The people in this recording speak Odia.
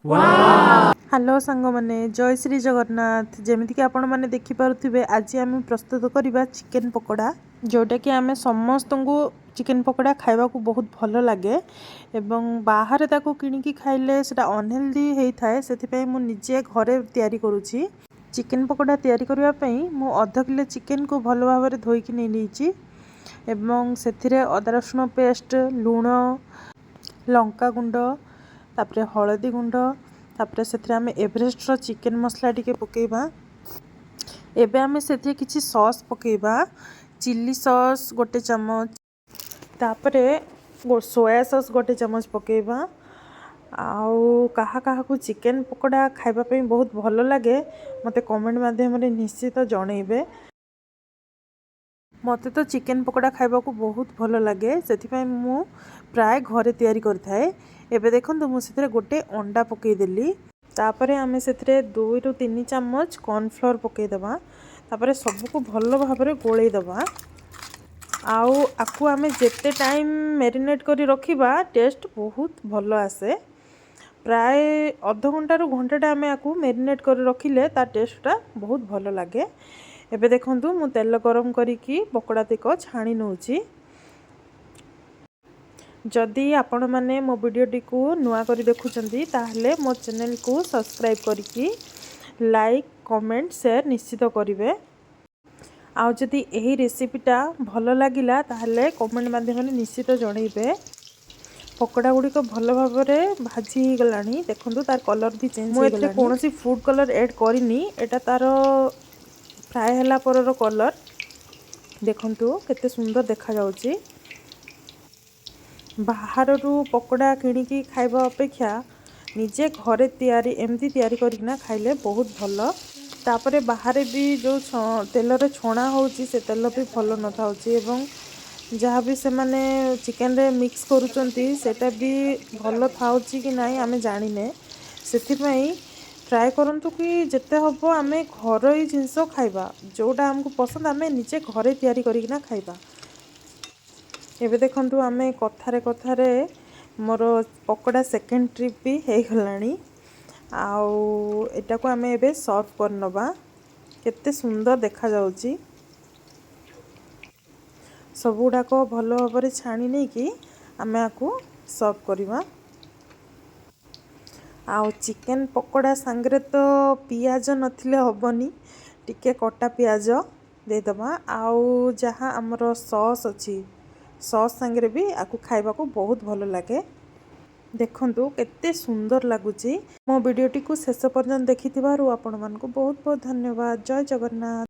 ହ୍ୟାଲୋ ସାଙ୍ଗମାନେ, ଜୟ ଶ୍ରୀ ଜଗନ୍ନାଥ। ଯେମିତିକି ଆପଣମାନେ ଦେଖିପାରୁଥିବେ, ଆଜି ଆମେ ପ୍ରସ୍ତୁତ କରିବା ଚିକେନ୍ ପକୋଡ଼ା, ଯେଉଁଟାକି ଆମେ ସମସ୍ତଙ୍କୁ ଚିକେନ୍ ପକୋଡ଼ା ଖାଇବାକୁ ବହୁତ ଭଲ ଲାଗେ ଏବଂ ବାହାରେ ତାକୁ କିଣିକି ଖାଇଲେ ସେଇଟା ଅନହେଲ୍ଦି ହେଇଥାଏ। ସେଥିପାଇଁ ମୁଁ ନିଜେ ଘରେ ତିଆରି କରୁଛି। ଚିକେନ୍ ପକୋଡ଼ା ତିଆରି କରିବା ପାଇଁ ମୁଁ ଅଧ କିଲୋ ଚିକେନ୍କୁ ଭଲ ଭାବରେ ଧୋଇକି ନେଇ ନେଇଛି ଏବଂ ସେଥିରେ ଅଦା ରସୁଣ ପେଷ୍ଟ, ଲୁଣ, ଲଙ୍କା ଗୁଣ୍ଡ, ତାପରେ ହଳଦୀ ଗୁଣ୍ଡ, ତାପରେ ସେଥିରେ ଆମେ ଏଭରେଷ୍ଟର ଚିକେନ୍ ମସଲା ଟିକେ ପକାଇବା। ଏବେ ଆମେ ସେଥିରେ କିଛି ସସ୍ ପକାଇବା। ଚିଲି ସସ୍ ଗୋଟେ ଚାମଚ, ତାପରେ ସୋୟା ସସ୍ ଗୋଟେ ଚାମଚ ପକାଇବା। ଆଉ କାହା କାହାକୁ ଚିକେନ୍ ପକୋଡ଼ା ଖାଇବା ପାଇଁ ବହୁତ ଭଲ ଲାଗେ, ମୋତେ କମେଣ୍ଟ ମାଧ୍ୟମରେ ନିଶ୍ଚିତ ଜଣେଇବେ। ମୋତେ ତ ଚିକେନ୍ ପକୋଡ଼ା ଖାଇବାକୁ ବହୁତ ଭଲ ଲାଗେ, ସେଥିପାଇଁ ମୁଁ ପ୍ରାୟ ଘରେ ତିଆରି କରିଥାଏ। ଏବେ ଦେଖନ୍ତୁ, ମୁଁ ସେଥିରେ ଗୋଟେ ଅଣ୍ଡା ପକାଇଦେଲି। ତାପରେ ଆମେ ସେଥିରେ 2ରୁ 3 ଚାମଚ କର୍ଣ୍ଣଫ୍ଲୋର୍ ପକାଇଦେବା। ତାପରେ ସବୁକୁ ଭଲ ଭାବରେ ଗୋଳେଇ ଦେବା। ଆଉ ଆକୁ ଆମେ ଯେତେ ଟାଇମ୍ ମ୍ୟାରିନେଟ୍ କରି ରଖିବା, ଟେଷ୍ଟ ବହୁତ ଭଲ ଆସେ। ପ୍ରାୟ ଅଧଘଣ୍ଟାରୁ ଘଣ୍ଟାଟା ଆମେ ଆକୁ ମ୍ୟାରିନେଟ୍ କରି ରଖିଲେ ତା ଟେଷ୍ଟଟା ବହୁତ ଭଲ ଲାଗେ। ଏବେ ଦେଖନ୍ତୁ, ମୁଁ ତେଲ ଗରମ କରିକି ପକୋଡ଼ା ତିକ ଛାଣି ନେଉଛି। ଯଦି ଆପଣମାନେ ମୋ ଭିଡ଼ିଓଟିକୁ ନୂଆ କରି ଦେଖୁଛନ୍ତି, ତାହେଲେ ମୋ ଚ୍ୟାନେଲକୁ ସବସ୍କ୍ରାଇବ୍ କରିକି ଲାଇକ୍, କମେଣ୍ଟ, ସେୟାର ନିଶ୍ଚିତ କରିବେ। ଆଉ ଯଦି ଏହି ରେସିପିଟା ଭଲ ଲାଗିଲା, ତାହେଲେ କମେଣ୍ଟ ମାଧ୍ୟମରେ ନିଶ୍ଚିତ ଜଣେଇବେ। ପକୋଡ଼ା ଗୁଡ଼ିକ ଭଲ ଭାବରେ ଭାଜି ହେଇଗଲାଣି। ଦେଖନ୍ତୁ, ତାର କଲର୍ ବି ଚେଞ୍ଜ। ମୁଁ ଏଥିରେ କୌଣସି ଫୁଡ଼୍ କଲର୍ ଆଡ଼୍ କରିନି। ଏଇଟା ତାର ଫ୍ରାଏ ହେଲା ପରର କଲର୍। ଦେଖନ୍ତୁ, କେତେ ସୁନ୍ଦର ଦେଖାଯାଉଛି। ବାହାରରୁ ପକୋଡ଼ା କିଣିକି ଖାଇବା ଅପେକ୍ଷା ନିଜେ ଘରେ ତିଆରି ଏମିତି ତିଆରି କରିକିନା ଖାଇଲେ ବହୁତ ଭଲ। ତାପରେ ବାହାରେ ବି ଯେଉଁ ତେଲରେ ଛଣା ହେଉଛି, ସେ ତେଲ ବି ଭଲ ନଥାଉଛି ଏବଂ ଯାହା ବି ସେମାନେ ଚିକେନରେ ମିକ୍ସ କରୁଛନ୍ତି, ସେଇଟା ବି ଭଲ ଥାଉଛି କି ନାହିଁ ଆମେ ଜାଣିନେ। ସେଥିପାଇଁ ଟ୍ରାଏ କରନ୍ତୁ କି ଯେତେ ହେବ ଆମେ ଘରୋଇ ଜିନିଷ ଖାଇବା। ଯେଉଁଟା ଆମକୁ ପସନ୍ଦ, ଆମେ ନିଜେ ଘରେ ତିଆରି କରିକିନା ଖାଇବା। ଏବେ ଦେଖନ୍ତୁ, ଆମେ କଥାରେ କଥାରେ ମୋର ପକୋଡ଼ା ସେକେଣ୍ଡ ଟ୍ରିପ୍ ବି ହେଇଗଲାଣି। ଆଉ ଏଟାକୁ ଆମେ ଏବେ ସର୍ଭ କରିନେବା। କେତେ ସୁନ୍ଦର ଦେଖାଯାଉଛି। ସବୁଗୁଡ଼ାକ ଭଲ ଭାବରେ ଛାଣି ନେଇକି ଆମେ ଆକୁ ସର୍ଭ କରିବା। ଆଉ ଚିକେନ୍ ପକୋଡ଼ା ସାଙ୍ଗରେ ତ ପିଆଜ ନଥିଲେ ହେବନି। ଟିକେ କଟା ପିଆଜ ଦେଇଦେବା। ଆଉ ଯାହା ଆମର ସସ୍ ଅଛି, ସସ୍ ସାଙ୍ଗରେ ବି ଆକୁ ଖାଇବାକୁ ବହୁତ ଭଲ ଲାଗେ। ଦେଖନ୍ତୁ, କେତେ ସୁନ୍ଦର ଲାଗୁଛି। ମୋ ଭିଡ଼ିଓଟିକୁ ଶେଷ ପର୍ଯ୍ୟନ୍ତ ଦେଖିଥିବାରୁ ଆପଣମାନଙ୍କୁ ବହୁତ ବହୁତ ଧନ୍ୟବାଦ। ଜୟ ଜଗନ୍ନାଥ।